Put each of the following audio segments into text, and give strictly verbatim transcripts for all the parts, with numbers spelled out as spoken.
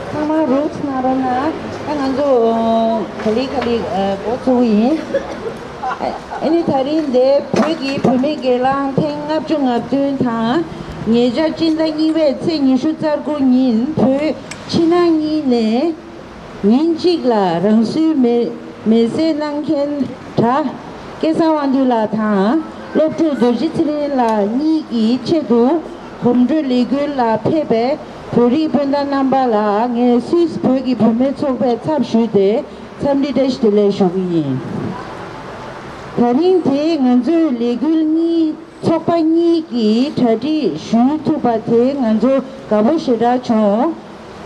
ཚང་མ་རོགས་གནང་རོགས་གནང་། ད་ང་ཚོ་ག་ལེ་ག་ལེ་འགོ་བཙུགས་ཡིན། ཨ་ནི་ད་རིང་འདིར་བོད་ཀྱི་བུད་མེད་སྒེར་ལངས་ཐེངས་ལྔ་བཅུ་ང་བདུན་དང་། ཉེ་ཆར་སྤྱི་ཟླ་གཉིས་པའི་ཚེས་ཉི་ཤུ་རྩ་དགུ་ཉིན་བོད་ཕྱི་ནང་གཉིས་ནས། ཉིན་གཅིག་ལ་རང་སྲོག་མེ་མེ་བསྲེགས་གནང་མཁན་གྲྭ་སྐལ་བཟང་དབང་འདུས་ལགས་དང་སློབ་ཕྲུག་རྡོ་རྗེ་ཚེ་རིང་ལགས་གཉིས་ཀྱི་ཆེད་དུ་གོམ་བགྲོད་ལས་འགུལ་ལ་ཕེབས་པའི་བོད་རིགས་སྤུན་ཟླ་རྣམ་པ་ལ་ངས་སུད་སི་བོད་ཀྱི་བུད་མེད་ཚོགས་པའི་ཚབ་ཞུས་ཏེ་འཚམས་འདྲི་བཀྲ་ཤིས་བདེ་ལེགས་ཞུ་གི་ཡིན། ད་རིང་དེ་ང་ཚོའི་ལས་འགུལ་གཉིས། ཚོགས་པ་གཉིས་ཀྱིས་གྲ་སྒྲིག་ཞུ་ཐུབ་པ་དེ་ང་ཚོ་དགའ་པོ་ཞེ་དྲག་བྱུང་།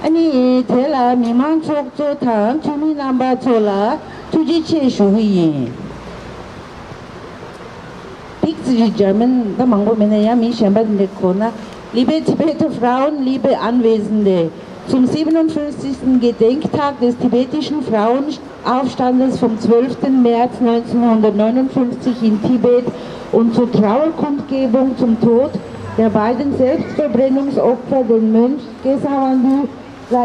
ཨ་ནི་དེ་ལ་མི་མང་ཚོགས་གཙོ་དང་འཐུས་མི་རྣམ་པ་ཚོ་ལ་ཐུགས་རྗེ་ཆེ་ཞུ་གི་ཡིན། Big City German ད་མང་པོ་མིན་ན་ཡང་མི་གཞན་པ་འདི་འདྲ་གོ་ན། Liebe Tibeter Frauen, liebe Anwesende, zum siebenundfünfzigsten Gedenktag des tibetischen Frauen Aufstandes vom zwölften März neunzehnhundertneunundfünfzig in Tibet und zur Trauerkundgebung zum Tod der beiden Selbstverbrennungsopfer, den Mönch Geshe Wandu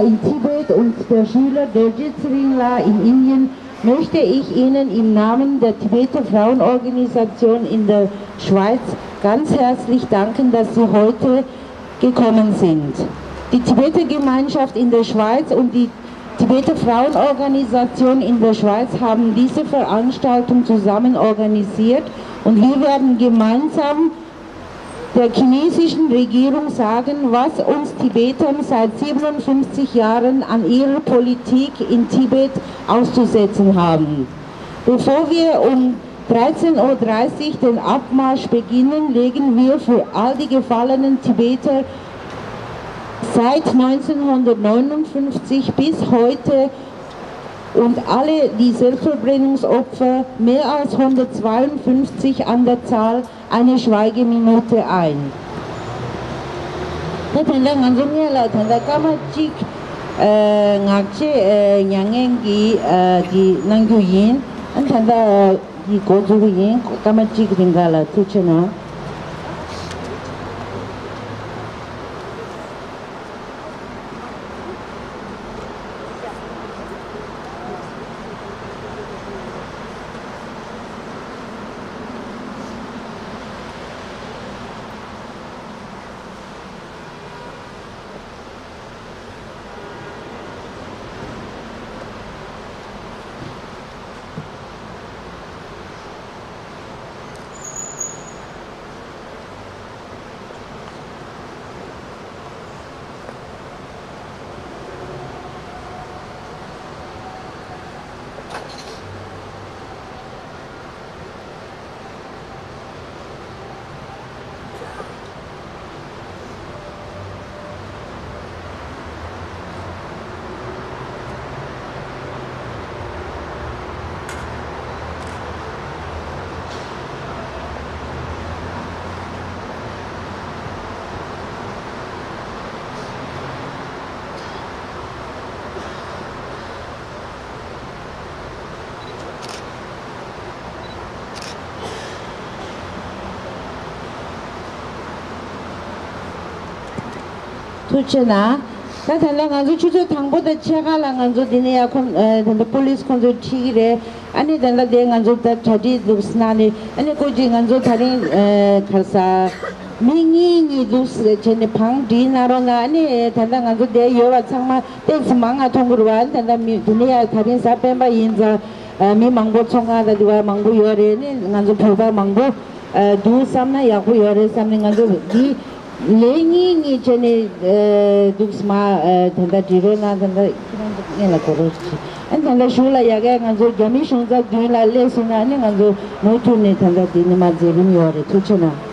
in Tibet und der Schüler Dorje Tshering in Indien, möchte ich Ihnen im Namen der Tibeter Frauenorganisation in der Schweiz ganz herzlich danken, dass Sie heute gekommen sind. Die Tibeter Gemeinschaft in der Schweiz und die Tibeter Frauenorganisation in der Schweiz haben diese Veranstaltung zusammen organisiert und wir werden gemeinsam der chinesischen Regierung sagen, was uns Tibetern seit siebenundfünfzig Jahren an ihrer Politik in Tibet auszusetzen haben. Bevor wir um dreizehn Uhr dreißig den Abmarsch beginnen, legen wir für all die gefallenen Tibeter seit neunzehnhundertneunundfünfzig bis heute und alle die Selbstverbrennungsopfer, mehr als hundertzweiundfünfzig an der Zahl, eine Schweigeminute ein. ད་དེ་འདྲ་ང་ཚོ་སྔོན་ལ་ད་ལྟ་སྐར་མ་གཅིག་ཨ་ངག་བཅད་ཨ་མྱ་ངན་གྱི་ཨ་འདི་གནང་རྒྱུ་ཡིན། ཨ་ད་ལྟ་འདི་འགོ་འཛུགས་ཀྱི་ཡིན། སྐར་མ་གཅིག་རིང་ག་ལ་ཐུགས་རྗེ་གནང་། ཐུགས་རྗེ་གནང་། ད་ད་ལྟ་ང་ཚོ་ཆུ་ཚོད་དང་པོ་དང་ཕྱེད་ཀ་ལ་ང་ཚོ་འདི་ནས་ཡར་ཁོང་ཨ་ད་ལྟ་པུ་ལིས་ཁོང་ཚོ་ཁྲིད་ཀྱི་རེད། ཨ་ནི་ད་ལྟ་དེ་ང་ཚོ་ད་གྲ་སྒྲིག་འདུག་སེ་གནང་ནས། ཨ་ནི་སྐུ་མཁྱེན་ང་ཚོ་ད་རིང་ཨ་ག་རེ་ཟ། མི་གཉིས་གཉིས་འདུག་སེ་བྱས་ནས་བང་སྒྲིག་གནང་རོགས་གནང་། ཨ་ནི་ད་ལྟ་ང་ཚོ་དེ་ཡོད་པ་ཚང་མ་ཏོག་ཙམ་མང་ང་མཐོང་གི་རེད་པ། ཨ་ནི་ད་ལྟ་མི་འདི་ནས་ཡར་ད་རིང་གཟའ་སྤེན་པ་ཡིན་ཙང་ཨ་མི་མང་པོ་ཚོགས་ཁང་དང་འདི་པར་མང་པོ་ཡོད་རེད། ཨ་ནི་ང་ཚོ་བོད་པ་མང་པོ་ཨ་འདུག་བསམ་ན་ཡག་པོ་ཡོད་རེད་བསམ་ནས། ང་ཚོ་འདི་ལན་གཉིས་གཉིས་བྱས་ནས་ཨ་འདུག་སེ་མར་ཨ་ད་ལྟ་སྒྲིག་རོགས་གནང་། ད་ལྟ་ཁྱེད་རང་ཚོ་སྔོན་ལ་འགྲོ་རོགས་བྱེད། ཨ་ནི་ད་ལྟ་གཞུག་ལ་ཡ་གིར་ང་ཚོ་རྒྱ་མི་གཞུང་ཚབ་མདུན་ལ་སླེབས་སོང་ན། ཨ་ནི་ང་ཚོ་མུ་མཐུད་ནས་ད་ལྟ་འདི་ནས་མར་མཛད་རིམ་ཡོད་རེད། ཐུགས་རྗེ་གནང་།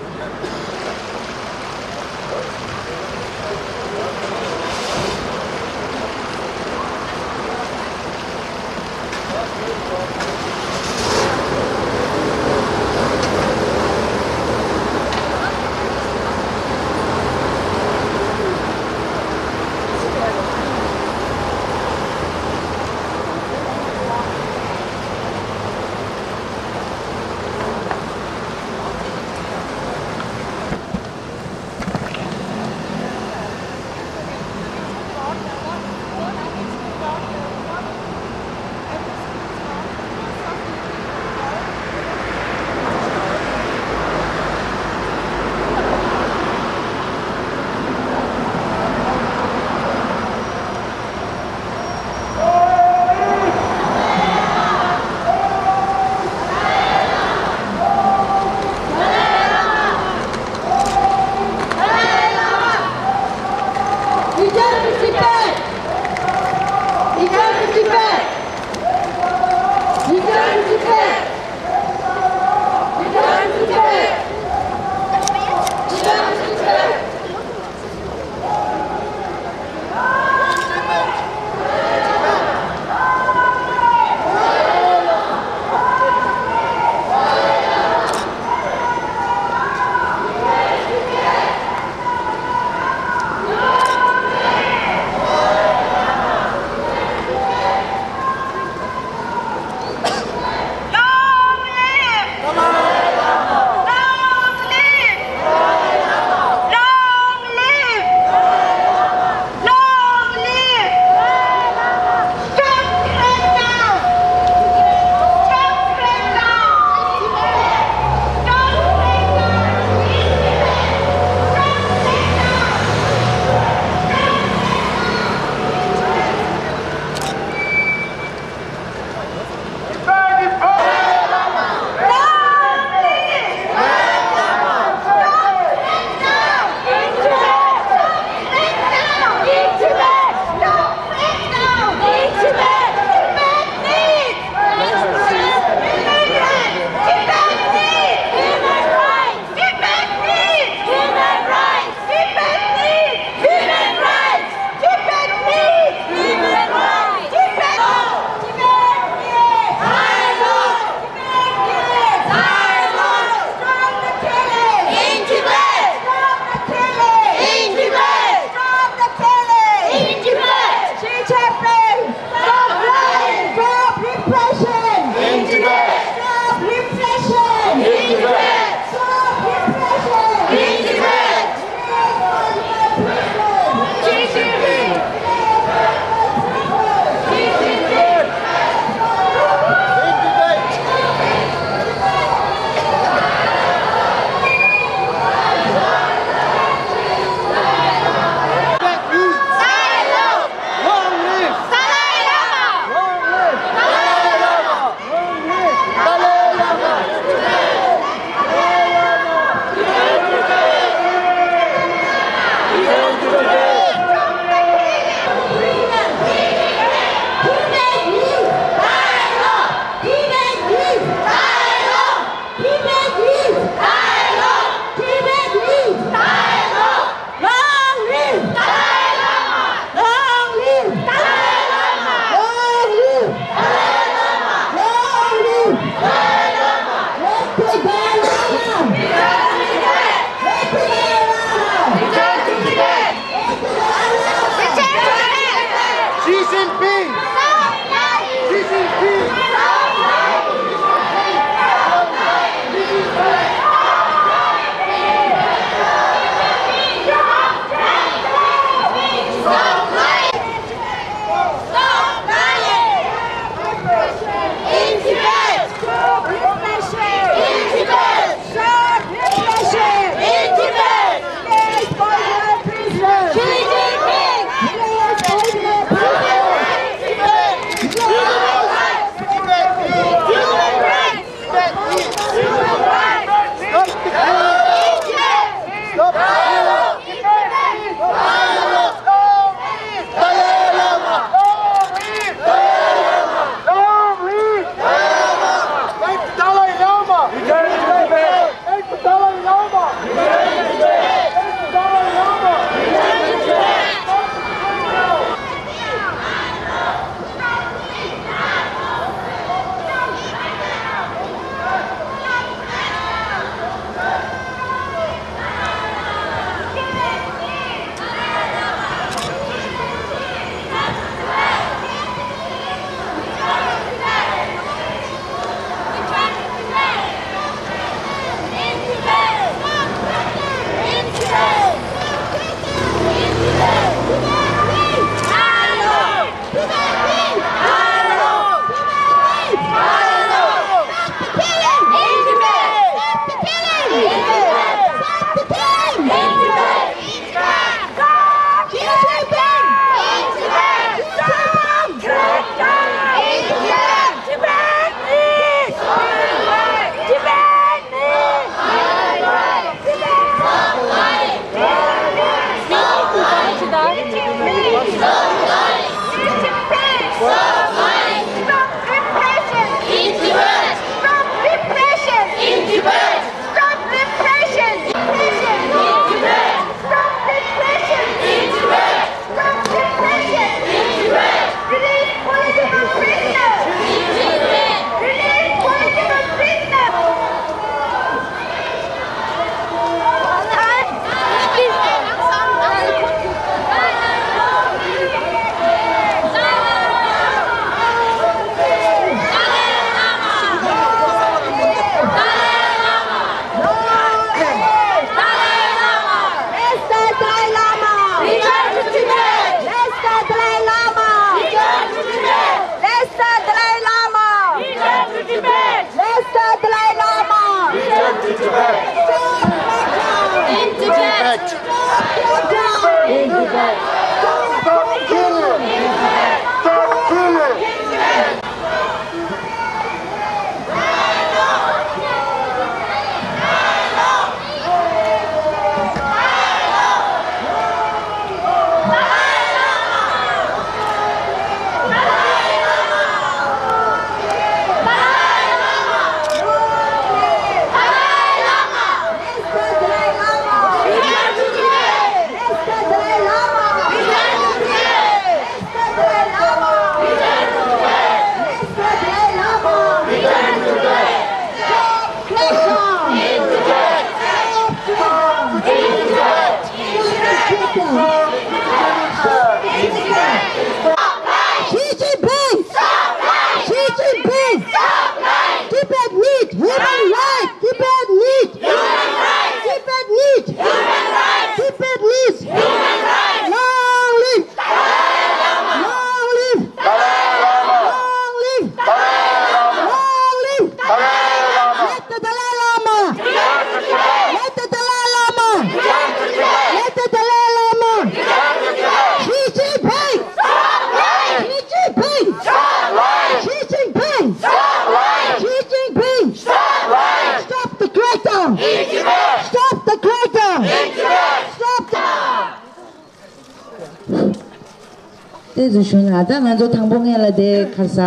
ཏོག་ཙམ་ཞུ་ན། ད་ང་ཚོ་དང་པོ་སྔོན་ལ་དེ་ཁ་ས་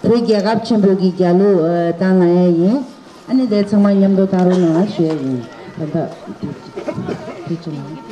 བོད་རྒྱལ་ཁབ་ཆེན་པོ་གི་རྒྱལ་གླུ་ཨ་བཏང་གནང་ཡས་ཡིན། ཨ་ནི་དེ་ཚང་མ་མཉམ་དུ་བཏང་རོགས་གནང་ཞུ་ཡས་ཡིན། ད་ལྟ་དེ་ཅི་ན།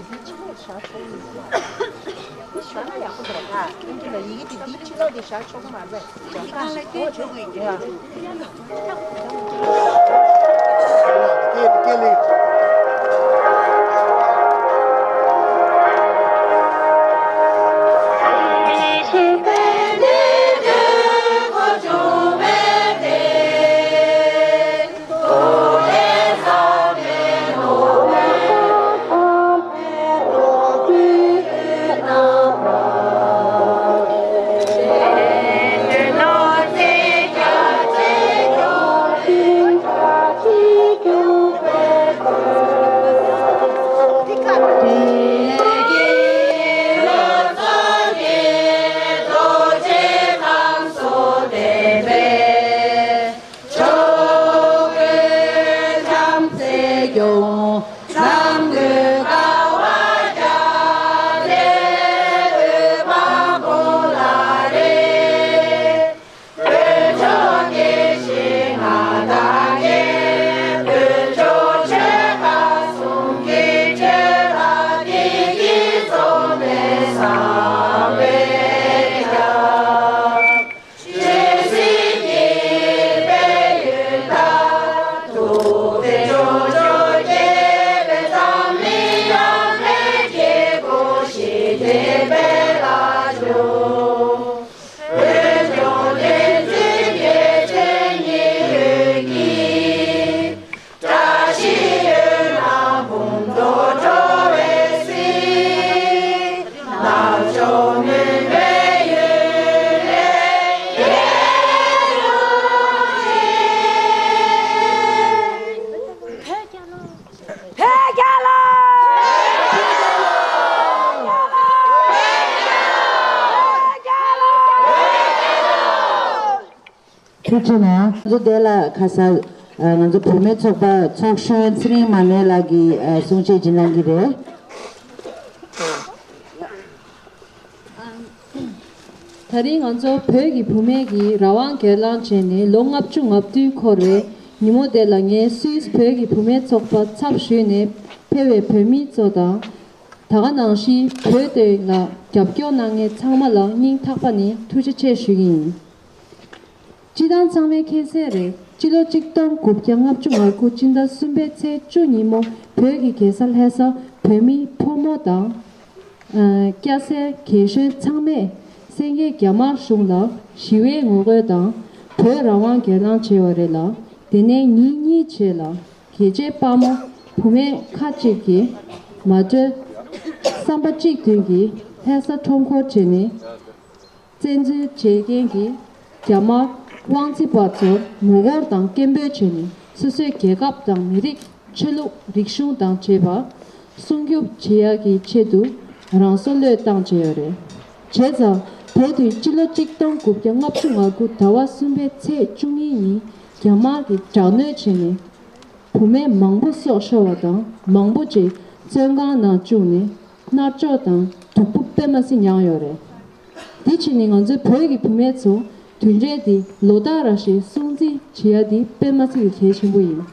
ཐུགས་རྗེ་གནང་། ང་ཚོ་དེ་ལ་ཁ་ས་ང་ཚོ་བུད་མེད་ཚོགས་པ་ཚོགས་གཞོན་ཚེ་རིང་མ་ནེ་ལགས་ཀྱིས་གསུང་བཤད་སྦྱིན་གནང་གི་རེད། ད་རིང་ང་ཚོ་བོད་ཀྱི་བུད་མེད་ཀྱིས་རང་དབང་སྒེར་ལངས་བྱས་ནས་ལོ་ལྔ་བཅུ་ང་བདུན་འཁོར་བའི་ཉིན་མོ་དེ་ལ། ངས་སུད་སི་བོད་ཀྱི་བུད་མེད་ཚོགས་པ་ཚབ་ཞུས་ནས་ཕེབས་པའི་བོད་མི་ཚོ་དང་། ད་ག་ནང་བཞིན་བོད་དོན་ལ་རྒྱབ་སྐྱོར་གནང་མཁན་ཚང་མ་ལ་སྙིང་ཐག་པ་ནས་ཐུགས་རྗེ་ཆེ་ཞུ་གི་ཡིན། སྤྱིར་བཏང་ཚང་མས་མཁྱེན་གསལ་རེད། སྤྱི་ལོ་གཅིག་སྟོང་དགུ་བརྒྱ་ལྔ་བཅུ་ང་དགུ་སྤྱི་ཟླ་གསུམ་པའི་ཚེས་བཅུ་ཉིན་མོ་བོད་ཀྱི་རྒྱལ་ས་ལྷ་སར་བོད་མི་ཕོ་མོ་དང་། ཨ། སྐྱ་སེར་རྒན་གཞོན་ཚང་མས་གསན་རྒྱ་རྒྱ་དམར་གཞུང་ལ་ཞི་བའི་ངོ་རྒོལ་དང་བོད་རང་དབང་སྒེར་ལངས་བྱས་པ་རེད་ལ། དེ་ནས་ཉིན་གཉིས་རྗེས་ལ་རྒྱལ་གཅེས་དཔའ་མོ་བུད་མེད་ཁག་ཅིག་གིས་མ་གྲོས་བསམ་པ་གཅིག་མཐུན་གྱིས་ལྷ་ས་ཁྲོམ་སྐོར་བྱས་ནས། བཙན་འཛུལ་བྱེད་མཁན་གྱི་རྒྱ་དམར་དབང་འཛིན་པ་ཚོར་ངོ་རྒོལ་དང་སྐད་འབོད་བྱས་ནས། སོ་སོའི་རྒྱལ་ཁབ་དང་མི་རིགས། ཆོས་ལུགས། རིག་གཞུང་དང་བཅས་པ་སྲུང་སྐྱོབ་བྱེད་ཡག་གི་ཆེད་དུ་རང་སྲོག་བློས་བཏང་བྱས་ཡོད་རེད། བྱས་ཙང་དེ་དུས་སྤྱི་ལོ་གཅིག་སྟོང་དགུ་བརྒྱ་ལྔ་བཅུ་ང་དགུ་ཟླ་བ་གསུམ་པའི་ཚེས་བཅུ་གཉིས་ཉིན་རྒྱ་དམར་གྱིས་དྲག་གནོན་བྱས་ནས། བུད་མེད་མང་པོ་སྲོག་ཤོར་བ་དང་། མང་པོ་ཅིག་བཙོན་ཁང་ནང་བཅུག་ནས་མནར་གཅོད་དང་སྡུག་པོ་དཔེ་མ་སྲིད་མྱངས་ཡོད་རེད། དེ་བྱས་ནས་ང་ཚོའི་བོད་ཀྱི་བུད་མེད་ཚོ་དུས་འབྲེལ་འདི་ལོ་ལྟར་ར་ཞིག་སྲུང་བརྩི་བྱེད་ཡ་འདི་དཔེ་མ་སྲིད་ཀྱི་གལ་ཆེན་པོ་ཡིན།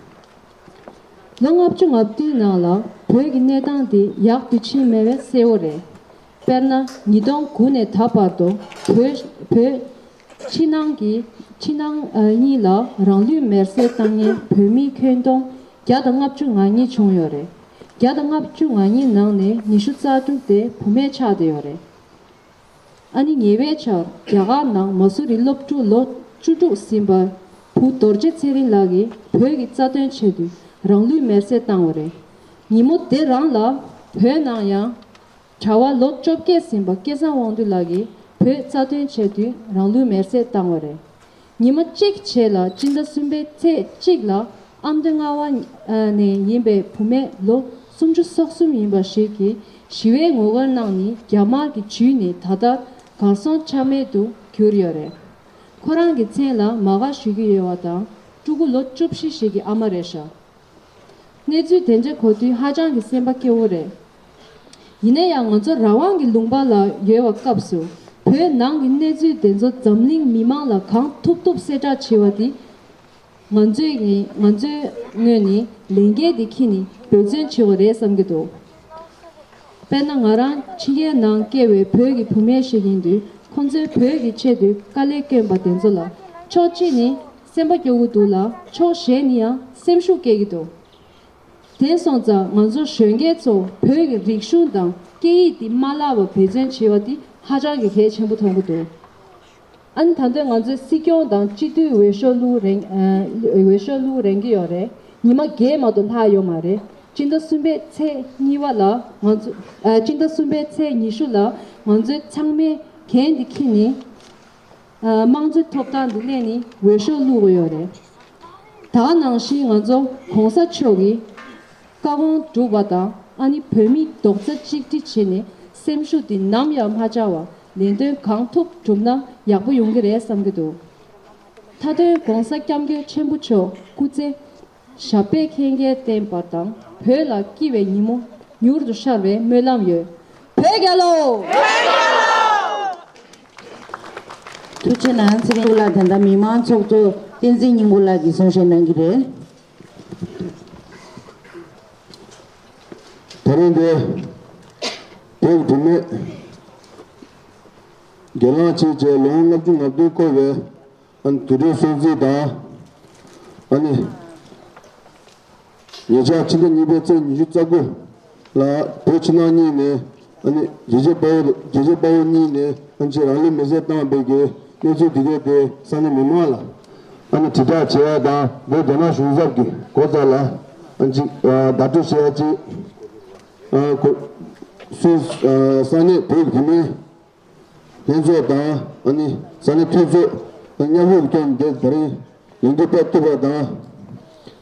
ལོ་ལྔ་བཅུ་ང་བདུན་ནང་ལ་བོད་ཀྱི་གནས་སྟངས་འདི་ཡག་ཏུ་ཕྱིན་མེད་པ་གསལ་བོ་རེད། དཔེར་ན། ཉིས་སྟོང་དགུ་ནས་ད་བར་དུ་བོད་བོད་ཕྱི་ནང་གི་ཕྱི་ནང་གཉིས་ལ་རང་ལུས་མེར་སྲེག་བཏང་མཁན་བོད་མི་ཁྱོན་བསྡོམས་བརྒྱ་དང་ལྔ་བཅུ་ང་གཉིས་བྱུང་ཡོད་རེད། བརྒྱ་དང་ལྔ་བཅུ་ང་གཉིས་ནང་ནས་ཉི་ཤུ་རྩ་དྲུག་དེ་བུད་མེད་ཆགས་བསྡད་ཡོད་རེད། ཨ་ནི་ཉེ་བའི་ཆར་རྒྱ་གར་ནང་མ་སུ་རི་སློབ་ཕྲུག་ལོ་བཅུ་དྲུག་ཟིན་པ་བུ་རྡོ་རྗེ་ཚེ་རིང་ལགས་ཀྱིས་བོད་ཀྱི་རྩ་དོན་ཆེད་དུ་རང་ལུས་མེར་སྲེག་བཏང་བ་རེད། ཉིན་མོ་དེ་རང་ལ་བོད་ནང་ཡང་གྲྭ་པ་ལོ་བཅོ་བརྒྱད་ཟིན་པ་སྐལ་བཟང་དབང་འདུས་ལགས་ཀྱིས་བོད་རྩ་དོན་ཆེད་དུ་རང་ལུས་མེར་སྲེག་བཏང་བ་རེད། ཉི་མ་གཅིག་རྗེས་ལ་སྤྱི་ཟླ་གསུམ་པའི་ཚེས་གཅིག་ལ་ཨ་མདོ་རྔ་བ་ནས་ཡིན་པའི་བུད་མེད་ལོ་སུམ་ཅུ་སོ་གསུམ་ཡིན་པ་ཞིག་གིས་ཞི་བའི་ངོ་རྒོལ་གནང་ནས་རྒྱ་དམར་གྱིས་འཇུས་ནས་ད་ལྟ་གར་སོང་ཆ་མེད་དུ་གྱུར་ཡོད་རེད། ཁོ་རང་གི་མཚན་ལ་མ་དགའ་ཞུ་གི་ཡོད་པ་དང་། ཕྲུ་གུ་ལོ་བཅུ་བཞི་ཞིག་གི་ཨ་མ་རེད་ཤག་གནས་ཚུལ་དེ་འདྲ་གོ་དུས་ཧ་ཅང་གི་སེམས་པ་སྐྱོ་བོ་རེད། ཡིན་ན་ཡང་ང་ཚོ་རང་དབང་གི་ལུང་པ་ལ་ཡོད་པའི་སྐབས་སུ་ བོད་ནང་གི་གནས་ཚུལ་དེ་ཚོ་འཛམ་གླིང་མི་མང་ལ་གང་ཐུབ་ཐུབ་གསལ་བསྒྲགས་བྱེད་པ་དེ། ང་ཚོས་ནི་ང་ཚོའི་ངོས་ནས་ལས་འགན་དེ་འཁྱེར་ནས་འབད་བརྩོན་བྱེད་དགོས་རེད་བསམ་གྱི་འདུག་དཔེར་ན་ང་རང་ཕྱི་རྒྱལ་ནང་སྐྱེས་པའི་བོད་ཀྱི་བུད་མེད་ཞིག་ཡིན་དུས། ཁོང་ཚོའི་བོད་ཀྱི་ཆེད་དུ་དཀའ་ལས་བསྐྱོན་པ་དེ་ཚོ་ལ་ཕྱོགས་གཅིག་ནས་སེམས་པ་སྐྱོ་གི་འདུག་ལ། ཕྱོགས་གཞན་ནས་ཡང་སེམས་ཤུགས་སྐྱེ་གི་འདུག་དེ་སོང་ཙང་ང་ཚོ་གཞོན་སྐྱེས་ཚོ་བོད་ཀྱི་རིག་གཞུང་དང་སྐད་ཡིག་འདི་མ་བརླག་པར་འབད་བརྩོན་བྱེད་པ་འདི་ཧ་ཅང་གི་གལ་ཆེན་པོ་མཐོང་གི་འདུག་ཨ་ནི་ད་ལྟ་ང་ཚོའི་སྲིད་སྐྱོང་དང་སྤྱི་འཐུས་འོས་ཤོག་བླུག་རན། ཨ། འོས་ཤོག་བླུག་རན་གྱི་ཡོད་རེད། ཉི་མ་བརྒྱད་མ་གཏོགས་ལྷག་ཡོད་མ་རེད། སྤྱི་ཟླ་གསུམ་པའི་ཚེས་གཉིས་པ་ལ་ང་ཚོ། ཨ། སྤྱི་ཟླ་གསུམ་པའི་ཚེས་ཉི་ཤུ་ལ་ང་ཚོའི་ཚང་མས་འགན་འདི་འཁྱེར་ནས། ཨ། དམངས་གཙོའི་ཐོབ་ཐང་འདི་ལེན་ནས་འོས་ཤོག་བླུག་དགོས་ཡོད་རེད། ད་ག་ནང་བཞིན་ང་ཚོ་གོང་ས་མཆོག་གིས་བཀའ་དགོངས་བསྒྲུབས་པ་དང་། ཨ་ནི་བོད་མི་རྡོག་རྩ་གཅིག་སྒྲིལ་བྱས་ནས་སེམས་ཤུགས་འདི་ནམ་ཡང་མ་ཆག་པར་ལས་དོན་གང་ཐུབ་བསྒྲུབས་ན་ཡག་པོ་ཡོང་གི་རེད་བསམ་གྱི་འདུག་མཐའ་དོན་༸གོང་ས་༸སྐྱབས་མགོན་ཆེན་པོ་མཆོག་སྐུ་ཚེ་ཞབས་པད་བརྟན་པར་དང་། བོད་ལ་སྐྱིད་པའི་ཉིན་མོ་མྱུར་དུ་ཤར་བའི་སྨོན་ལམ་ཡོད། བོད་རྒྱལ་ལོ། ཐུགས་རྗེ་གནང་། ཚེ་རིང་ལགས། ད་ལྟ་མི་མང་ཚོགས་གཙོ་བསྟན་འཛིན་སྙིང་པོ་ལགས་ཀྱིས་གསུང་བཤད་གནང་གི་རེད། ད་རིང་འདིར་བོད་ཀྱི་བུད་མེད་སྒེར་ལངས་བྱས་རྗེས་ལོ་ངོ་ལྔ་བཅུ་ང་བདུན་འཁོར་བའི། ཨ་ནི་དུས་དྲན་སྲུང་བརྩི་དང་། ཨ་ནི་ཉེ་ཆར་ཕྱི་ཟླ་གཉིས་པའི་ཚེས་ཉི་ཤུ་རྩ་དགུ་ལ་བོད་ཕྱི་ནང་གཉིས་ནས། ཨ་ནི་རྒྱལ་གཅེས་དཔའ་བོ། རྒྱལ་གཅེས་དཔའ་བོ་གཉིས་ནས། ཨ་ནི་ཅིག་རང་ལུས་མེར་སྲེག་བཏང་བའི་གི་གནས་ཚུལ་དེ་གས་དེ་ས་གནས་མི་མང་ལ། ཨ་ནི་དྲིལ་བསྒྲགས་བྱེད་ཡ་དང་། འདི་རྒྱ་ནག་གཞུང་ཚབ་ཀྱི་སྒོ་རྩ་ལ། ཨ་ནི་ཅིག་ཨ། བརྡ་སྤྲོད་བྱེད་ཡ་ཅིག་ཨ། གོ་སུ། ཨ། ས་གནས་བོད་ཀྱི་བུད་མེད་ལྷན་ཚོགས་དང་། ཨ་ནི་ས་གནས་མཐུན་ཚོགས་དང་མཉམ་རུབ་ཐོག་ནས་དེ་རིང་ལས་འགུལ་སྤེལ་ཐུབ་པ་དང་།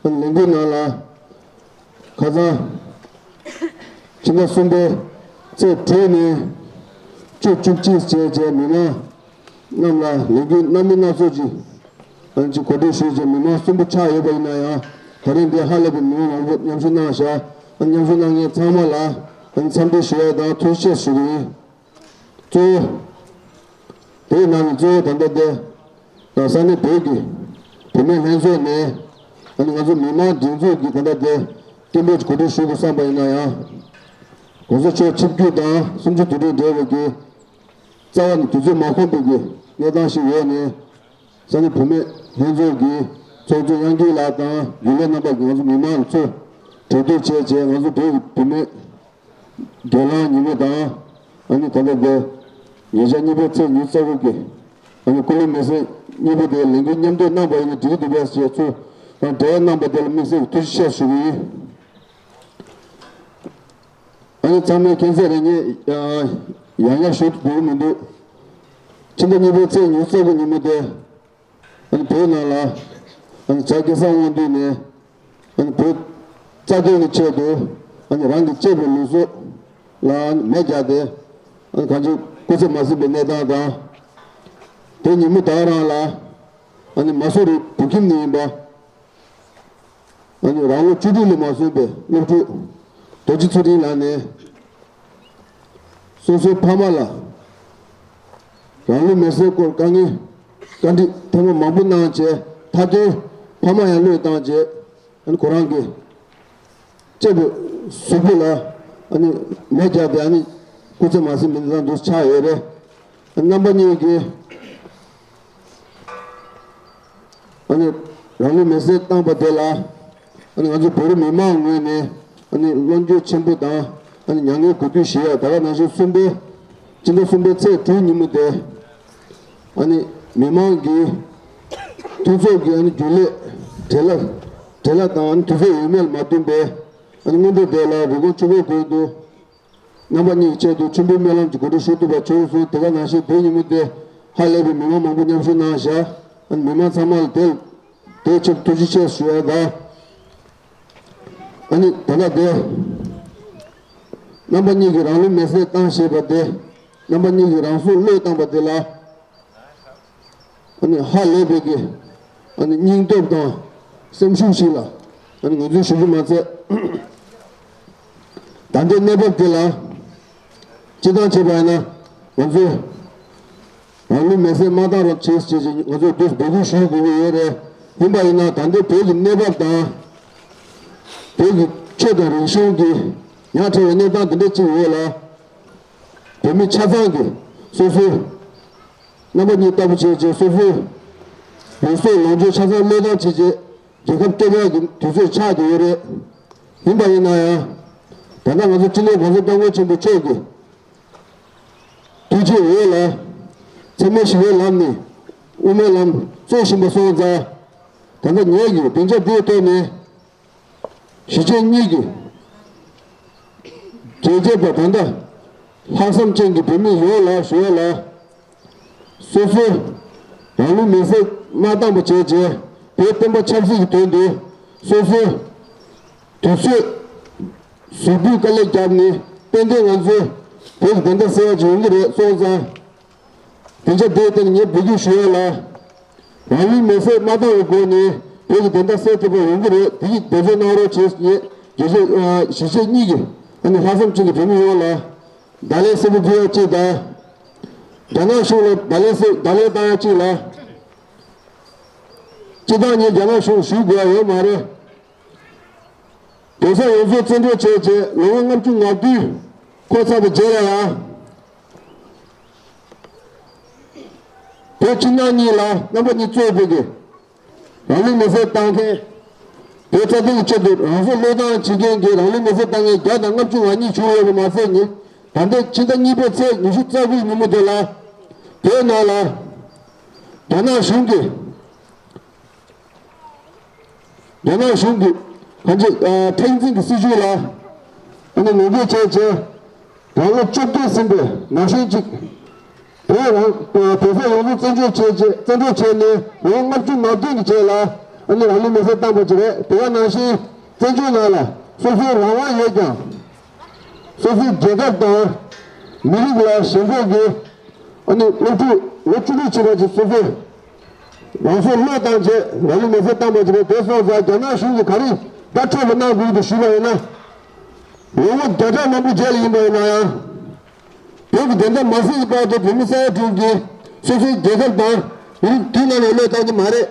ཨ་ནི་ལས་འགུལ་ནང་ལ་ཁ་སང་ཕྱི་ཟླ་གསུམ་པའི་ཚེས་དྲུག་ནས་བཅུ། བཅུ་གཅིག་བྱས་བྱས་མི་མང་རྣམས་ལ་ལས་འགུལ་སྣ་མིན་སྣ་ཚོགས་ཅིག་ཨ་ནི་ཅིག་གོ་སྒྲིག་ཞུས་བྱས་མི་མང་གསོན་པོ་ཆགས་ཡོད་པ་ཡིན་ན་ཡང་། ད་རིང་འདིར་ཧ་ལས་པའི་མི་མང་མང་པོ་མཉམ་ཞུགས་གནང་བཞག་ཨ་ནི་མཉམ་ཞུགས་གནང་མཁན་ཚང་མ་ལ། ཨ་ནི་འཚམས་འདྲི་ཞུ་ཡ་དང་ཐུགས་རྗེ་ཆེ་ཞུ་གི་ཡིན། གཙོ་བོ་དེའི་ནང་ནས་གཙོ་བོ་ད་ལྟ་དེ་ས་གནས་བོད་ཀྱི་བུད་མེད་ལྷན་ཚོགས་ནས། ཨ་ནི་ང་ཚོ་མི་མང་སྒྲིག་འཛུགས་ཀྱི་ད་ལྟ་དེ་སྐད་འབོད་གོ་སྒྲིག་ཞུ་དགོས་བསམ་པ་ཡིན་ན་ཡང་། གོང་ས་མཆོག་ཆིབས་བསྒྱུར་དང་གསུམ་བཅུ་དུས་དྲན་འབྲེལ་བའི་གི་རྩ་བ་ནས་དུས་ཚོད་མ་ཁོམ་པའི་གི་གནས་སྟངས་ཤིག་འོག་ནས། ས་གནས་བུད་མེད་ལྷན་ཚོགས་ཀྱི་ཚོགས་གཙོ་དབྱངས་སྐྱིད་ལགས་དང་རྒྱུན་ལས་རྣམ་པ་གིས་ང་ཚོ་མི་མང་ཚོ་གྲོས་བསྡུར་བྱས་རྗེས། ང་ཚོ་བོད་ཀྱི་བུད་མེད་སྒེར་ལངས་ཉིན་མོ་དང་། ཨ་ནི་ད་ལྟ་དེ་ཉེ་ཆར་གཉིས་པའི་ཚེས་ཉི་ཤུ་རྩ་དགུ་གི་ཨ་ནི་སྐུ་ལུས་མེར་སྲེག་གཉིས་པོ་དེ་ལས་འགུལ་མཉམ་འདེགས་གནང་པ་ཡིན་ན་འགྲིག་གི་འདུག་པས་ཞེས་ཚུལ་དང་འབྲེལ་གནང་པ་དེ་ལ་དམིགས་བསལ་གྱི་ཐུགས་རྗེ་ཆེ་ཞུ་གི་ཡིན། ཨ་ནི་ཚང་མས་མཁྱེན་གསལ་རེད། ངས་ཡང་ཡང་ཞུ་དགོས་མི་འདུག་ཕྱི་ཟླ་གཉིས་པའི་ཚེས་ཉི་ཤུ་རྩ་དགུ་ཉིན་མོ་དེ། ཨ་ནི་བོད་ནང་ལ་ཨ་ནི་བྱ་སྐལ་བཟང་དབང་འདུས་ནས། ཨ་ནི་བོད་རྩ་དོན་གྱི་ཆེད་དུ། ཨ་ནི་རང་གི་གཅེས་པའི་ལུས་སྲོག་ལ་ཨ་ནི་མེ་བརྒྱབ་སྟེ། ཨ་ནི་གང་ཅི་སྐུ་ཚེ་མ་ཟིན་པའི་གནས་སྟངས་དང་། དེ་ཉིན་མོ་ད་ག་རང་ལ་ཨ་ནི་མ་སུ་རི་བོད་ཁྱིམ་ནས་ཡིན་པ། ཨ་ནི་རང་ལོ་བཅུ་དྲུག་ལས་མ་སོན་པའི་སློབ་ཕྲུག་རྡོ་རྗེ་ཚུལ་ཁྲིམས་ལགས་ནས་སོ་སོའི་ཕ་མ་ལ་རང་ལུས་མེར་སྲེག་སྐོར་དཀའ་ངལ་བཀའ་འདྲི་ཐེངས་མ་མང་པོ་གནང་བྱས། མཐའ་དོན་ཕ་མ་ཡང་བློས་བཏང་བྱས། ཨ་ནི་ཁོ་རང་གི་གཅེས་པའི་གཟུགས་པོ་ལ་ཨ་ནི་མེ་བརྒྱབ་སྟེ། ཨ་ནི་སྐུ་ཚེ་མ་ཟིན་པའི་གནས་སྟངས་འདུག་ཆགས་ཡོད་རེད། རྣམ་པ་གཉིས་ཀྱིས་ཨ་ནི་རང་ལུས་མེར་སྲེག་བཏང་པ་དེ་ལ། ཨ་ནི་ང་ཚོ་བོད་རིགས་མི་མང་ངོས་ནས་ཨ་ནི་བློ་འགྱོད་ཆེན་པོ་དང་། ཨ་ནི་མྱ་ངན་གུས་འདུད་ཞུ་ཡ། ད་ག་ནང་བཞིན་གསུམ་པའི། སྤྱི་ཟླ་གསུམ་པའི་ཚེས་དྲུག་ཉིན་མོ་དེ། ཨ་ནི་མི་མང་གི་མཐུན་ཚོགས་ཀྱི་ཨ་ནི་རྒྱུན་ལས་བྲེལ་བ་བྲེལ་བ་དང་། ཨ་ནི་དུས་ཚོད་ཡོད་མེད་ལ་མ་བསྟུན་པའི། ཨ་ནི་སྔོན་འགྲོ་དེ་ལ་རི་ཀོན་ཆུ་བོ་དགོན་དུ་རྣམ་པ་གཉིས་ཀྱི་ཆེད་དུ་མཆོད་འབུལ་སྨོན་ལམ་གྱི་གོ་སྒྲིག་ཞུ་ཐུབ་པ་བྱུང་སོང་། དེ་ག་ནང་བཞིན་དེ་ཉིན་མོ་དེ་ཧ་ལས་པའི་མི་མང་མང་པོ་མཉམ་ཞུགས་གནང་བཞག་ཨ་ནི་མི་མང་ཚང་མ་ལ་དེ་དེའི་ཕྱིར་ཐུགས་རྗེ་ཆེ་ཞུ་ཡ་དང་། ཨ་ནི་ད་ལྟ་དེ་རྣམ་པ་གཉིས་ཀྱིས་རང་ལུས་མེར་སྲེག་བཏང་ཞེས་པ་དེ། རྣམ་པ་གཉིས་ཀྱིས་རང་སྲོག་བློས་བཏང་པ་དེ་ལ། ཨ་ནི་ཧ་ལས་པའི་གི་ཨ་ནི་སྙིང་སྟོབས་དང་སེམས་ཤུགས་ཤིག་ལ་ཨ་ནི་ངོས་འཛིན་ཞུ་རྒྱུ་མ་ཚད། ད་ལྟའི་གནས་བབ་དེ་ལ་སྤྱིར་བཏང་བྱས་པ་ཡིན་ན། ང་ཚོས་ མེ་སྲེག་མ་བཏང་རོགས་བྱེད་ཅེས་ང་ཚོས་འདུག་འབོད་སྐུལ་ཞུ་དགོས་ཀྱི་ཡོད་རེད། ཡིན་པ་ཡིན་ན་ད་ལྟའི་བོད་ཀྱི་གནས་བབ་དང་། བོད་ཀྱི་ཆོས་དང་རིག་གཞུང་གི་ཉག་ཕྲ་བའི་གནས་སྟངས་འདི་འདྲ་ཅིག་ཡོད་ལ། བོད་མི་ཆ་ཚང་གིས་སོ་སོའི་རྣམ་པ་གཉིས་ལྟ་བུ་བྱས་རྗེས་སོ་སོའི་ལུས་སྲོག་ལོངས་སྤྱོད་ཆ་ཚང་བློས་བཏང་བྱས་རྗེས་རྒྱལ་ཁབ་སྐྱོབ་ཡག་གི་དུས་ཚོད་ཆགས་བསྡད་ཡོད་རེད། ཡིན་པ་ཡིན་ན་ཡང་། ད་ལྟ་ང་ཚོ་སྤྱི་ནོར་༸གོང་ས་༸སྐྱབས་མགོན་ཆེན་པོ་མཆོག་གིས་ཐུགས་རྗེ་འོས་ལ་འཚེ་མེད་ཞི་བའི་ལམ་ནས་དབུ་མའི་ལམ་རྩོད་བཞིན་པ་སོང་ཙང་། ད་ལྟ་ངེད་ཀྱིས་སྡིངས་ཆ་འདིའི་ཐོག་ནས་གཞིས་བྱེས་གཉིས་ཀྱི་རྒྱལ་གཅེས་པ་ད་ལྟ་ལྷག་བསམ་ཅན་གྱི་བོད་མི་ཡོངས་ལ་ཞུ་ཡ་ལ། སོ་སོ་རང་ལུས་མེར་སྲེག་མ་བཏང་པ་བྱས་རྗེས་བོད་བསྟན་པ་ཆབ་སྲིད་ཀྱི་དོན་དུ་སོ་སོའི་དུས་ཚོད་གཟུགས་པོའི་དཀའ་ལས་བརྒྱབ་ནས་ཏན་ཏན་ང་ཚོའི་བོད་ཀྱི་བདེན་མཐའ་གསལ་བ་ཅིག་ཡོང་གི་རེད་སོང་ཙང་། དེ་ཆ་དེ་ལྟར་ངས་འབོད་སྐུལ་ཞུ་ཡ་ལ། རང་ལུས་མེར་སྲེག་མ་བཏང་བའི་སྒོ་ནས་བོད་ཀྱི་བདེན་མཐའ་གསལ་ཐུབ་པ་ཡོང་གི་རེད། དེ་ཡིས་འབད་རྩོལ་གནང་རོགས་བྱེད་ངས་རྒྱལ་གཅེས་གཞིས་བྱེས་གཉིས་ཀྱི་ཨ་ནི་ལྷག་བསམ་ཅན་གྱི་བོད་མི་ཡོངས་ལ་བརྡ་ལན་གསལ་པོ་ཕུལ་ཡ་གཅིག་དང་། རྒྱ་ནག་གཞུང་ལ་བརྡ་ལན་གསལ་བརྡ་ལན་བཏང་ཡ་གཅིག་ལ། སྤྱིར་བཏང་ངས་རྒྱ་ནག་གཞུང་ཞུ་དགོས་ཡ་ཡོད་མ་རེད། བོད་ས་ཡོངས་རྫོགས་བཙན་འཕྲོག་བྱས་རྗེས་ལོ་ངོ་ལྔ་བཅུ་ང་བདུན་འཁོར་ཚར་བའི་རྗེས་ལ་ཡང་། བོད་ཕྱི་ནང་གཉིས་ལ་རྣམ་པ་གཉིས་གཙོས་པའི་གི་རང་ལུས་མེར་སྲེག་བཏང་མཁན། བོད་རྩ་དོན་གྱི་ཆེད་དུ་རང་སྲོག་བློས་བཏང་བྱེད་མཁན་གྱི་རང་ལུས་མེར་སྲེག་བཏང་མཁན་བརྒྱ་དང་ལྔ་བཅུ་ང་གཉིས་བྱུང་ཡོད་པ་མ་ཟད་ནི་ད་ལྟའི་ཕྱི་ཟླ་གཉིས་པའི་ཚེས་ཉི་ཤུ་རྩ་དགུའི་ཉིན་མོ་དེ་ལ་བོད་ནང་ལ་རྒྱ་ནག་གཞུང་གིས། རྒྱ་ནག་གཞུང་གིས་གང་ཅི་ཨ་མཁྲེགས་འཛིན་གྱི་སྲིད་བྱུས་ལ་ཨ་ནི་ངོ་རྒོལ་བྱས་རྗེས་རང་ལོ་བཅོ་བརྒྱད་ཟིན་པའི་ན་གཞོན་གཅིག་བོད་རང་བོད་ས་ཡོངས་རྫོགས་བཙན་བྱོལ་བྱས་རྗེས་བཙན་འཕྲོག་བྱས་ནས་ལོ་ལྔ་བཅུ་ང་བདུན་གྱི་རྗེས་ལ་ཨ་ནི་རང་ལུས་མེར་སྲེག་བཏང་པ་ཅིག་རེད། དེ་ག་ནང་བཞིན་བཙན་བྱོལ་ནང་ལ་སོ་སོའི་རང་དབང་ཡོད་ཀྱང་སོ་སོའི་རྒྱལ་ཁབ་དང་མི་རིགས་ལ་ཞེན་ཁོག་གིས། ཨ་ནི་སློབ་ཕྲུག་ལོ་བཅུ་དྲུག་བྱས་པ་ཅིག་སོ་སོས་རང་སྲོག་བློས་བཏང་རྗེས་རང་ལུས་མེར་སྲེག་བཏང་པ་ཅིག་རེད། དེ་སོང་ཙང་རྒྱ་ནག་གཞུང་གིས་ག་རེ་བརྡ་འཕྲོད་པ་གནང་དགོས་འདུག་ཞུས་པ་ཡིན་ན། ལོ་ངོ་བརྒྱ་ཕྲག་མང་པོའི་རྗེས་ལ་ཡིན་པ་ཡིན་ན་ཡང་། བོད་ཀྱི་བདེན་མཐའ་མ་གསལ་གྱི་བར་དུ་བོད་མི་ས་ཡ་དྲུག་གིས་སོ་སོའི་རྒྱལ་ཁབ་དང་མི་རིགས་དུས་ནམ་ཡང་བློས་བཏང་གི་མ་རེད།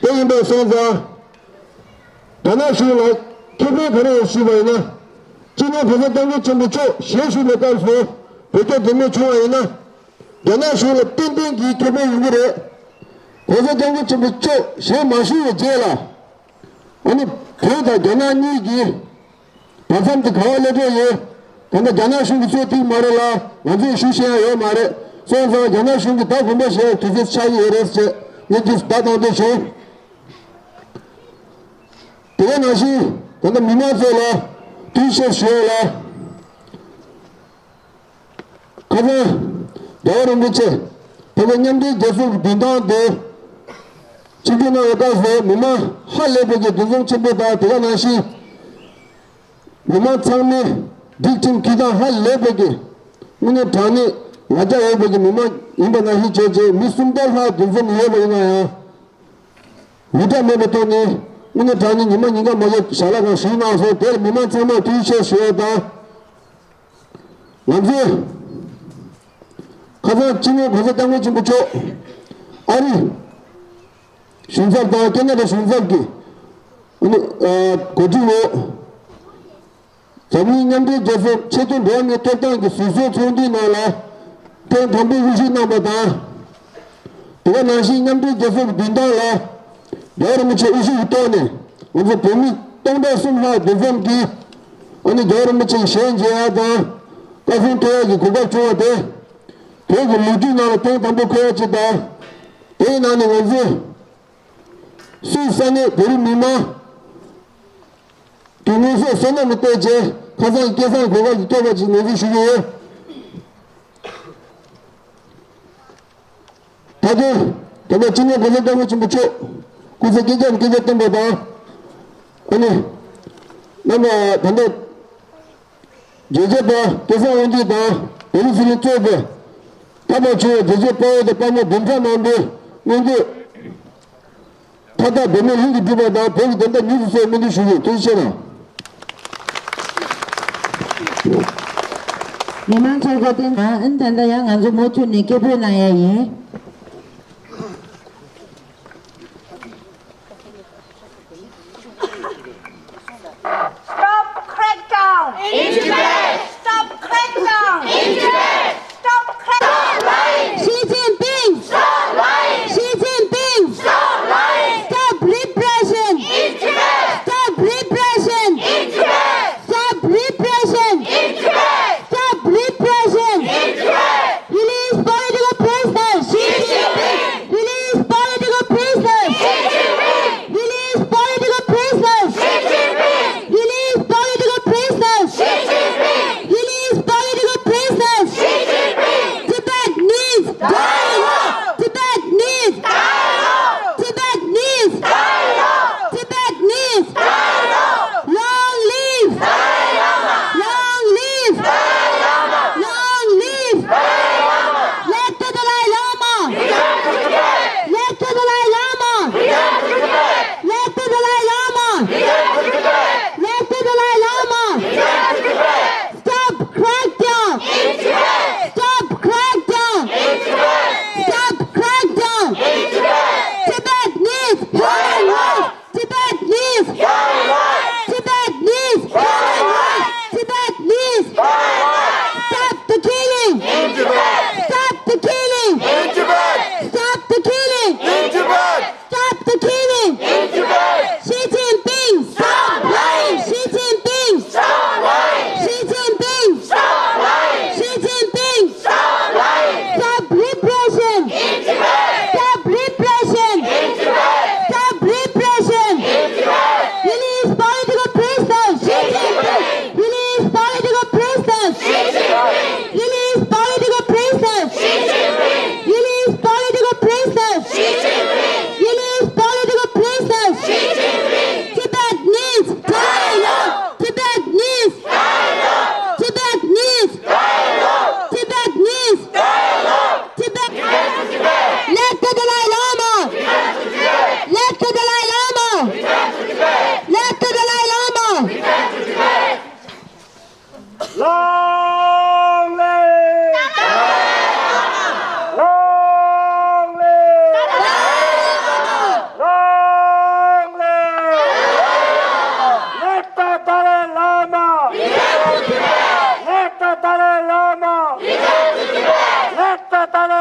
དེ་ཡིན་པ་སོང་ཙང་། རྒྱ་ནག་གཞུང་ལ་ཁེ་ཕན་ག་རེ་ཡོད་ཞུས་པ་ཡིན་ན། སྤྱི་ནོར་༸གོང་ས་༸སྐྱབས་མགོན་ཆེན་པོ་མཆོག་ཞལ་བཞུགས་པའི་སྐབས་སུ་བོད་སྐྱོར་དེ་མོ་བྱུང་བ་ཡིན་ན། རྒྱ་ནག་གཞུང་ལ་ཏན་ཏན་གྱི་ཁེ་ཕན་ཡོང་གི་རེད། ༸གོང་ས་༸སྐྱབས་མགོན་ཆེན་པོ་མཆོག་ཞལ་མ་བཞུགས་པའི་རྗེས་ལ། ཨ་ནི་བོད་དང་རྒྱ་ནག་གཉིས་ཀྱི་བར་མཚམས་དེ་ག་བ་སླེབས་འགྲོ་ཡོད། ད་ལྟ་རྒྱ་ནག་གཞུང་གིས་ཚོད་ཐིག་མ་རེད་ལ་ང་ཚོས་ཞུ་ཤེས་ཡ་ཡོད་མ་རེད། སོང་ཙང་རྒྱ་ནག་གཞུང་གིས་ད་དགོངས་པ་བཞེས་ཡ་དུས་ཚོད་ཆགས་ཀྱི་ཡོད་རེད་ཅེས་ངས་འདི་བརྡ་བཏང་འདོད་བྱུང་། དེ་ག་ནང་བཞིན་ད་ལྟ་མི་མང་ཚོ་ལ་ཐུགས་རྗེ་ཆེ་ཞུ་ཡ་ལ། ཁ་སང་རྒྱལ་བ་རིན་པོ་ཆེ་བོད་པའི་མཉམ་འབྲེལ་རྒྱལ་ཚོགས་ཀྱི་མདུན་ཐང་དུ་ཆིབས་བསྒྱུར་གནང་བའི་སྐབས་སུ་མི་མང་ཧ་ལས་པའི་གི་འདུ་འཛོམས་ཆེན་པོ་དང་དེ་ག་ནང་བཞིན། མི་མང་ཚང་མས་སྒྲིག་ཁྲིམས་འཁྱེར་སྟངས་ཧ་ལས་པའི་གི་དངོས་གནས་དྲང་གནས་ལ་རྒྱ་ཡོད་པའི་གི་མི་མང་ཡིན་པ་ནང་བཞིན་བྱས་རྗེས་མི་སུམ་སྟོང་ལྷག་འདུ་འཛོམས་ཡོད་པ་ཡིན་ན་ཡང་། ཡིག་ཆ་མེད་པའི་ཐོག་ནས་དངོས་གནས་དྲང་གནས་ཉི་མ་ཉིན་གང་མ་གཏོགས་ཞལ་ལག་ཁང་ཞུགས་གནང་སོང་། དེར་མི་མང་ཚང་མར་ཐུགས་རྗེ་ཆེ་ཞུ་ཡ་དང་། ང་ཚོས་ཁ་སང་སྤྱི་ནོར་༸གོང་ས་༸སྐྱབས་མགོན་ཆེན་པོ་མཆོག་ཨ་རི་གཞུང་ཚབ་དང་ཁེ་ན་ཌ་གཞུང་ཚབ་ཀྱིས་ཨ་ནི་གོ་སྒྲིག་འོག་འཛམ་གླིང་མཉམ་འབྲེལ་རྒྱལ་ཚོགས་ཆེས་མཐོའི་འགྲོ་བ་མིའི་ཐོབ་ཐང་གི་ཟུར་འཛུལ་ཚོགས་འདུའི་ནང་ལ་ཐེངས་དང་པོ་དབུ་བཞུགས་གནང་པ་དང་། དེ་ག་ནང་བཞིན་མཉམ་འབྲེལ་རྒྱལ་ཚོགས་ཀྱི་མདུན་ཐང་ལ་རྒྱལ་བ་རིན་པོ་ཆེ་དབུ་བཞུགས་ཀྱི་ཐོག་ནས་ང་ཚོ་བོད་མི་སྟོང་ཕྲག་གསུམ་ལྷག་འདུ་འཛོམས་ཀྱིས་ཨ་ནི་རྒྱལ་བ་རིན་པོ་ཆེ་གི་ཞལ་མཇལ་ཡ་དང་བཀའ་གསུང་ཐོས་ཡ་གི་གོ་སྐབས་བྱུང་བ་དེ་བོད་ཀྱི་ལོ་རྒྱུས་ནང་ལ་ཐེངས་དང་པོ་འཁོད་ཡ་ཅིག་དང་། དེའི་ནང་ནས་ང་ཚོས་སུད་སི་ས་གནས་བོད་རིགས་མི་མང་གི་དངོས་ཟོག་སོ་ནམ་ལ་བལྟས་རྗེས་ཁ་སང་གི་སྐལ་བཟང་གོ་སྐབས་ཀྱི་ཐོབ་པ་ཅིག་ནན་གསུང་ཞུ་གི་ཡོད། ད་དུང་ད་ལྟ་སྤྱི་ནོར་༸གོང་ས་༸སྐྱབས་མགོན་ཆེན་པོ་མཆོག་སྐུ་ཚེ་བསྐལ་བརྒྱར་བསྐལ་བརྒྱར་བརྟན་པ་དང་། ཨ་ནི་རྣམ་པ་ད་ལྟ་རྒྱལ་གཅེས་པ་སྐལ་བཟང་དབང་འདུས་དང་བོད་མི་ཚེ་རིང་གཙོས་པའི་ཐར་པ་བྱུང་བའི་རྒྱལ་གཅེས་དཔའ་བོ་དང་དཔའ་མོ་བདུན་ཕྲག་མང་པོའི་སྔོན་སྐྱོད་མཐའ་དག་འབད་མེད་ལྷུན་གྱིས་གྲུབ་པ་དང་བོད་ཀྱི་བདེན་མཐའ་མྱུར་དུ་གསལ་བའི་སྨོན་འདུན་ཞུ་གི་ཡོད། ཐུགས་རྗེ་ཆེ་གནང་། མི་མང་ཚོར་གོ་སྟོན་དང་ཨ་ནི་ད་ལྟ་ཡང་ང་ཚོ་མུ་མཐུད་ནས་སྐད་འབོད་གནང་ཡ་ཡིན།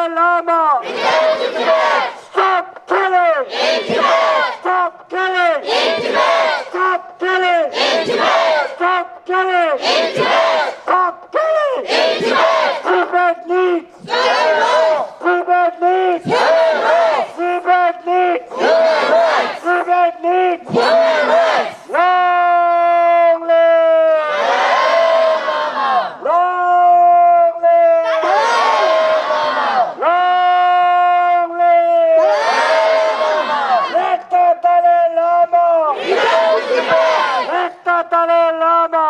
Lama! Stop killing! Stop killing! Stop killing! Stop killing! Stop killing! Tibet needs Tibet needs! Tibet needs! Tibet needs! Long live! Long live! Long live! Let the Dalai Lama! Let the Dalai Lama!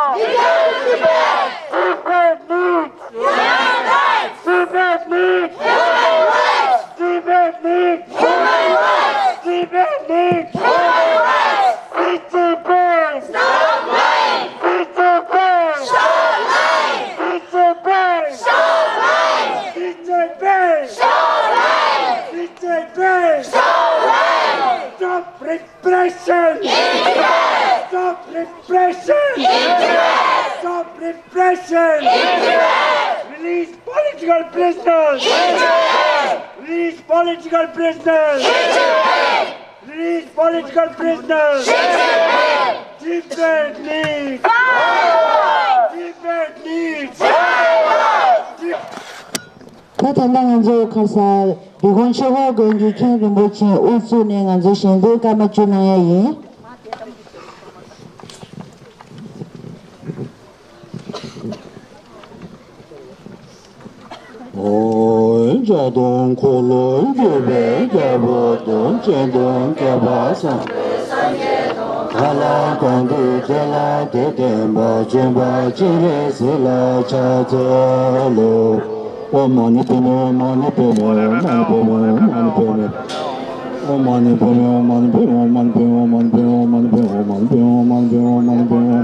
Tibet needs Human rights! Tibet needs human rights! Tibet needs human rights! Tibet needs human rights! P T P! Stop lying! P T P! Stop lying! P T P! Stop lying! P T P! Stop lying! P T P! Stop lying! Stop repression! Stop repression! Stop repression! Release political prisoners! Release political prisoners! Release political prisoners! Tibet needs! Tibet needs! ད་ད་ལྟ་ང་ཚོ་ཁ་སང་འབྲི་གུང་ཆོས་འཁོར་དགོན་གྱི་མཁན་རིན་པོ་ཆེ་དབུ་བཙུགས་ནས་ང་ཚོ་ཞལ་འདོན་སྐར་མ་བཅུ་གནང་ཡ་ཡིན། ཨོ། འཇའ་དང་འཁོར་ལོ་བརྒྱུད་པའི་རྒྱལ་པོ་དང་། སྤྱན་དང་བསྐལ་པ་སངས། གང་ལ་གང་འདུལ་དེ་ལ་དེ་བསྟན་པ། བྱོན་པ་སྤྱན་རས་གཟིགས་ལ་ཕྱག་འཚལ་ལོ། ཨོཾ་མ་ཎི་པདྨེ་ཧཱུྃ། མ་ཎི་པདྨེ་ཧཱུྃ། མ་ཎི་པདྨེ་ཧཱུྃ། མ་ཎི་པདྨེ་ཧཱུྃ། ཨོཾ་མ་ཎི་པདྨེ་ཧཱུྃ། མ་ཎི་པདྨེ་ཧཱུྃ། མ་ཎི་པདྨེ་ཧཱུྃ། མ་ཎི་པདྨེ་ཧཱུྃ། མ་ཎི་པདྨེ་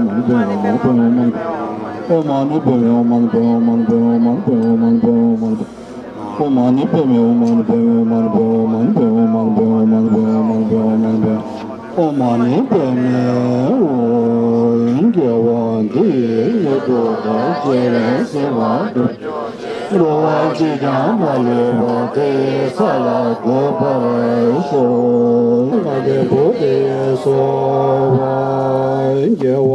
ཧཱུྃ། ཨོཾ་མ་ཎི་པདྨེ་ཧཱུྃ། མ་ཎི་པདྨེ་ཧཱུྃ། མ་ཎི་པདྨེ་ཧཱུྃ། མ་ཎི་པདྨེ་ཧཱུྃ། ཨོཾ་མ་ཎི་པདྨེ་ཧཱུྃ། མ་ཎི་པདྨེ་ཧཱུྃ། མ་ཎི་པདྨེ་ཧཱུྃ། མ་ཎི་པདྨེ་ཧཱུྃ། མ་ཎི་པདྨེ་ཧཱུྃ། མ་ཎི་པདྨེ་ཧཱུྃ། ཨོཾ་མ་ཎི་པདྨེ་ཧཱུྃ། དགེ་བ་འདི་ཡིས་མྱུར་དུ་བདག་སྤྱན་རས་གཟིགས་དབང་དུ་འགྲོ་བ་གཅིག་ཀྱང་མ་ལུས་པ། དེ་ཡི་ས་ལ་འགོད་པར་ཤོག། ཨ་ཏི་བོ་དྷི་སྭཱ་ཧཱ། དགེ་བ་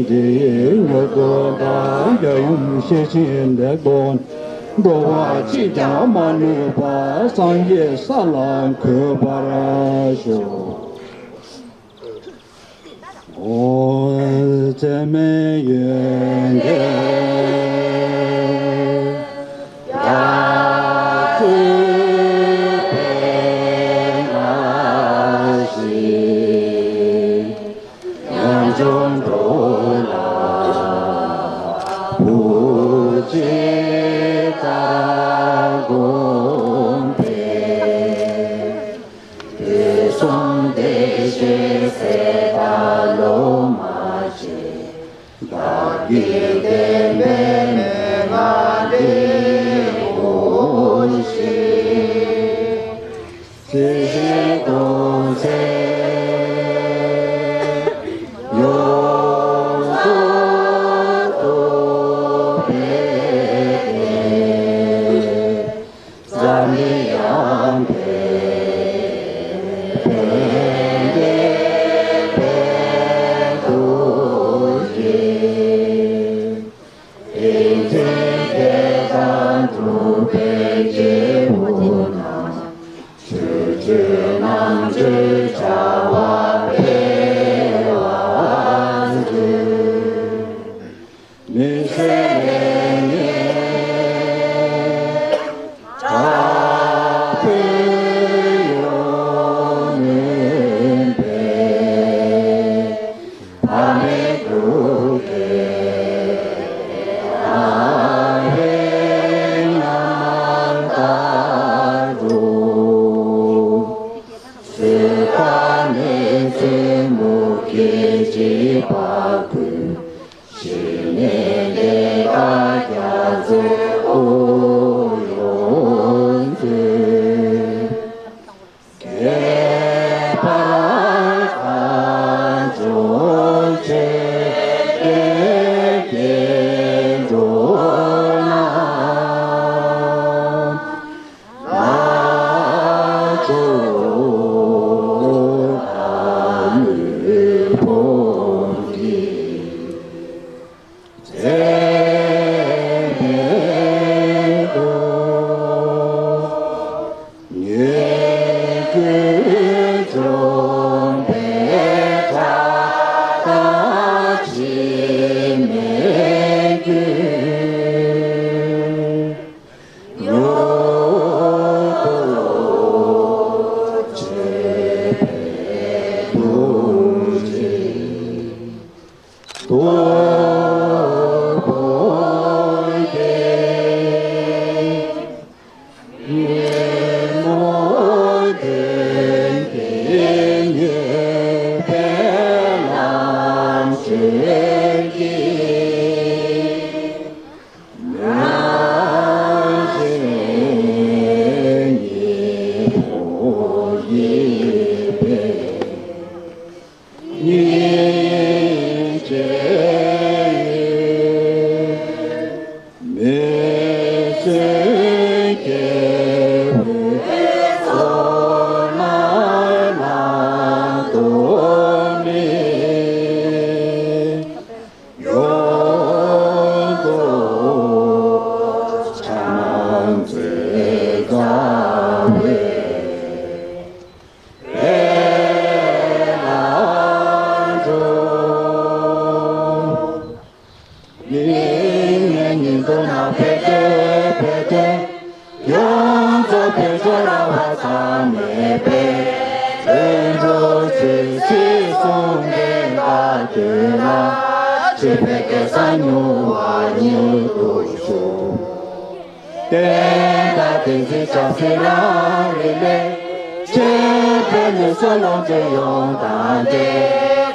འདི་ཡིས་མྱུར་དུ་བདག་རྒྱལ་ཡུམ་ཤེར་ཕྱིན་ལེགས་མཐོང་འགྲོ་བ་གཅིག་ཀྱང་མ་ལུས་པ། སངས་རྒྱས་ས་ལ་འགོད་པར་ཤོག། ཨོ། ཚད་མེད་ཡོན་ཏན་རྒྱ་མཚོའི་ཕན་བསྔགས་ཤིང་། ཉམ་ཆུང་འགྲོ་ལ་བུ་གཅིག་ཙམ་དགོངས་པས། དུས་གསུམ་བདེ་གཤེགས་སྲས་དང་སློབ་མ་བཅས། བདག་གི་བསྟན་པའི་མན་ངག་འདི་དགོངས་ཤིག། སྲིད་ཞིའི་གདུང་སེམས་ཡོངས་སུ་དག་པའི་བདེ། འཛམ་གླིང་ཡང་དག་པའི་ཕན་བདེ་འཕེལ་དུ་གྱུར། ཏིང་འཛིན་བདེ་དང་གྲུབ་པའི་སྐྱེས་བུ་རྣམས། ཆོས་སྤྱོད་རྣམ་གྲོལ་བྱ་བ་འཕེལ་བར་མཛོད། མི་ཚེ་ལེགས་ཉེས་དྲག་པོའི་ཡོན་མེད་པའི། ཕ་མའི་སྡུག་བསྔལ་ཨ་རེ་ཉམ་ཐག་རུ། གསོད་པ་ནི་བཙུན་མོ་སྐད་ཅིག་པ་ཀུན། ཞི་གནས་ལས་ཀ་རྒྱ་མཚོའི་དབུགས་ཡོད་མཛོད། ཁྱད་པར་དཀར་ཕྱོགས་ཆོས་ཀྱི་སྐྱེ་འགྲོ་རྣམས། ཉེས་ཀུན་བཅོམ་པའི་ཕྱག་དང་འཆི་མེད་ཀུན། མྱུར་དུ་བྱེད་པའི་ཐུགས་རྗེ་སྟོབས་པོ་ཡིས། ཉོན་མོངས་དོན་གྱི་ཉེས་པའི་ལམ་ཆོས་ཀྱི། ཡོངས་རྫོགས་བྱང་སེམས་རྩ་བའི་ལམ་འགྲོ། ཉིད་ཉིད་དུ་ན་བེ་ཏེ་བེ་ཏེ། ཡོངས་རྫོགས་བྱང་ཆུབ་ར་བ་ས་མེད་པའི། ལྷུན་གྲུབ་ཆོས་སྲིད་ཟུང་འབྲེལ་དགའ་སྟོན་ལ། སྤྱད་པས་སྐལ་བཟང་མྱུར་བ་མྱུར་དུ་ཤོག་བསྟན་དང་བསྟན་འཛིན་སྐྱབས་སུ་རང་རིག་ལས། སྤྱད་པས་ལུས་སྲོག་ལོངས་སྤྱོད་ཡོངས་དག་སྟེ།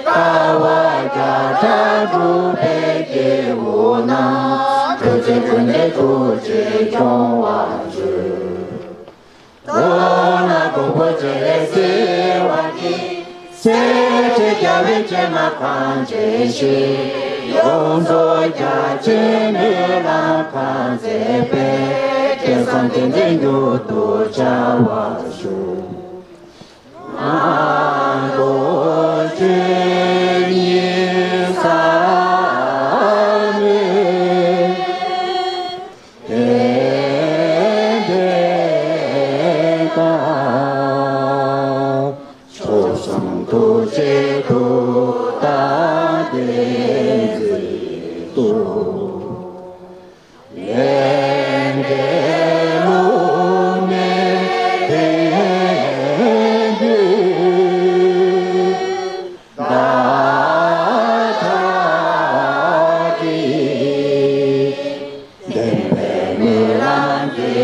དཀའ་བ་བརྒྱ་ཕྲག་སྒྲུབ་པའི་སྐྱེ་བོ་རྣམས། ཐུགས་རྗེ་ཀུན་ལས་ཐུགས་རྗེས་སྐྱོང་བར་མཛོད། མདོར་ན་མགོན་པོ་སྤྱན་རས་གཟིགས་དབང་གིས། སྲས་བཅས་རྒྱལ་བའི་སྤྱན་སྔར་གང་མཇལ་ཞིང་། ཡོངས་རྫོགས་རྒྱ་ཆེན་སྨོན་ལམ་གང་མཛད་པའི། སྐལ་བཟང་རྟེན་འབྲེལ་མྱུར་དུ་འཆར་བར་ཤོག་ང་རང་ཆོས་ཉིད་ཟབ་མོའི་དོན་དེ་དག་ཕྱོགས་བཅུ་ཐུགས་རྗེའི་མཐུ་དང་ལྡན་ཚུལ་དུ། ལས་འབྲས་བསླུ་མེད་དོན་བསྡུས་བདག་ཅག་གི། བདེན་པའི་སྨོན་ལམ་འགལ་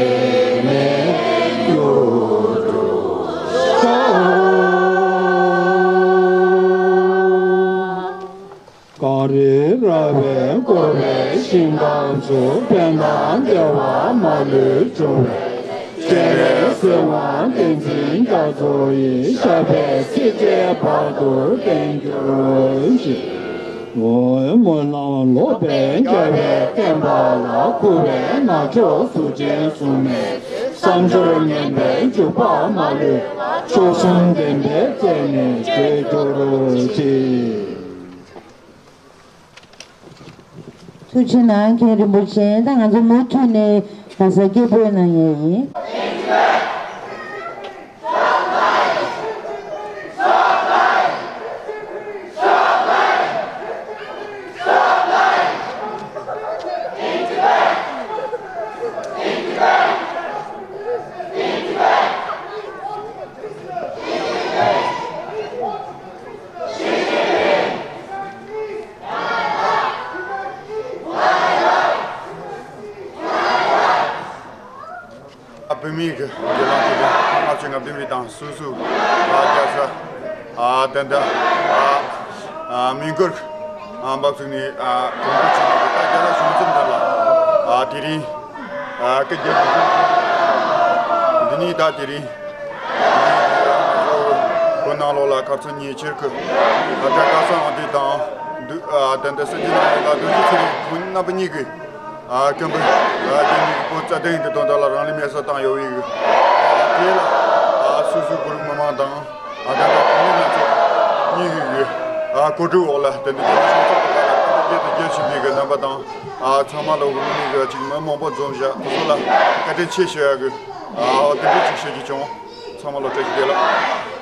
མེད་མྱུར་འགྲུབ་ཤོག་གངས་རི་ར་བས་བསྐོར་བའི་ཞིང་ཁམས་སུ། ཕན་དང་བདེ་བ་མ་ལུས་འབྱུང་བའི། སྤྱན་རས་གཟིགས་དབང་བསྟན་འཛིན་རྒྱ་མཚོ་ཡི། ཞབས་པད་སྲིད་མཐའི་བར་དུ་བརྟན་གྱུར་ཅིག་སྨོན་ལམ་ལོག་པའི་རྒྱལ་བའི་བསྟན་པ་ལ། འཁུ་བའི་ནག་ཕྱོགས་གཟུགས་ཅན་གཟུགས་མེད་ཚེ། བསམ་སྦྱོར་ངན་པའི་འཇུག་པ་མ་ལུས་པ། མཆོག་གསུམ་བདེན་པའི་རྩལ་ནི་སྤྱད་གྱུར་ཅིག་ཐུགས་རྗེ་གནང་། མཁན་རིན་པོ་ཆེ། ད་ང་ཚོ་མུ་མཐུད་ནས་གང་ཟག་སྐད་འབོད་གནང་ཡས་ཡིན། བོད་མིའི་གི་སྒེར་ལངས་དེ་དག་ལྔ་བཅུ་ང་བདུན་རེ་དང་སོ་སོའི་ཨ་རྒྱལ་ས་ཨ་ཏན་ཏན་ཨ་ཨ་མི་འགོར་ཨ་འབབ་ཚུགས་ནས་ཨ་གོང་བཀུར་བྱས་ནས་ད་རྒྱལ་ས་གཞུང་ཚབ་འདི་ལ་ཨ་དེ་རིང་ཨ་སྐད་རྒྱབ་ཀྱི་འདི་ནི་ད་དེ་རིང་བོད་ནང་ལོགས་ལ་གར་སོང་ཉེ་ཆར་གི་ཨ་ད་ག་ས་འོང་དུས་དང་འདུ་ཨ་ཏན་ཏན་སྲིད་འཛིན་ནང་ལ་རྡོ་རྗེ་ཚེ་རིང་ཁོང་རྣམ་པ་གཉིས་ཀྱིས། ཨ་སྐད་འབོད་ཨ་རྒྱལ་མི་གི་བོད་རྩ་དོན་གི་དོན་དག་ལ་རང་ལུས་མེར་སྲེག་བཏང་ཡོད་པའི་ཨ་དེ་ལ་ཨ་སོ་སོའི་བོད་རིགས་མི་མང་དང་ཨ་ད་ལྟ་བོད་མི་ང་ཚོ་གཉིས་ཀྱི་ཨ་གོ་སྒྲིག་འོག་ལ་དེ་འདྲ་རྒྱལ་སྤྱིའི་ཚོགས་པ་ཁག་ལ་ཁ་གཏད་བརྗེད་དུ་རྒྱལ་ཆེན་པོའི་གི་རྣམ་པ་དང་ཨ་ཚང་མ་ལ་བོད་མི་གི་ཅིག་མི་མང་པོ་འཛོམས་བཞག་དེ་ཚོ་ལ་བཀའ་དྲིན་ཆེ་ཞུ་ཡ་གི། ཨ་དེ་འདྲ་ཅིག་ཤོད་ཀྱི་བྱུང་། ཚང་མ་ལ་བཀྲ་ཤིས་བདེ་ལེགས།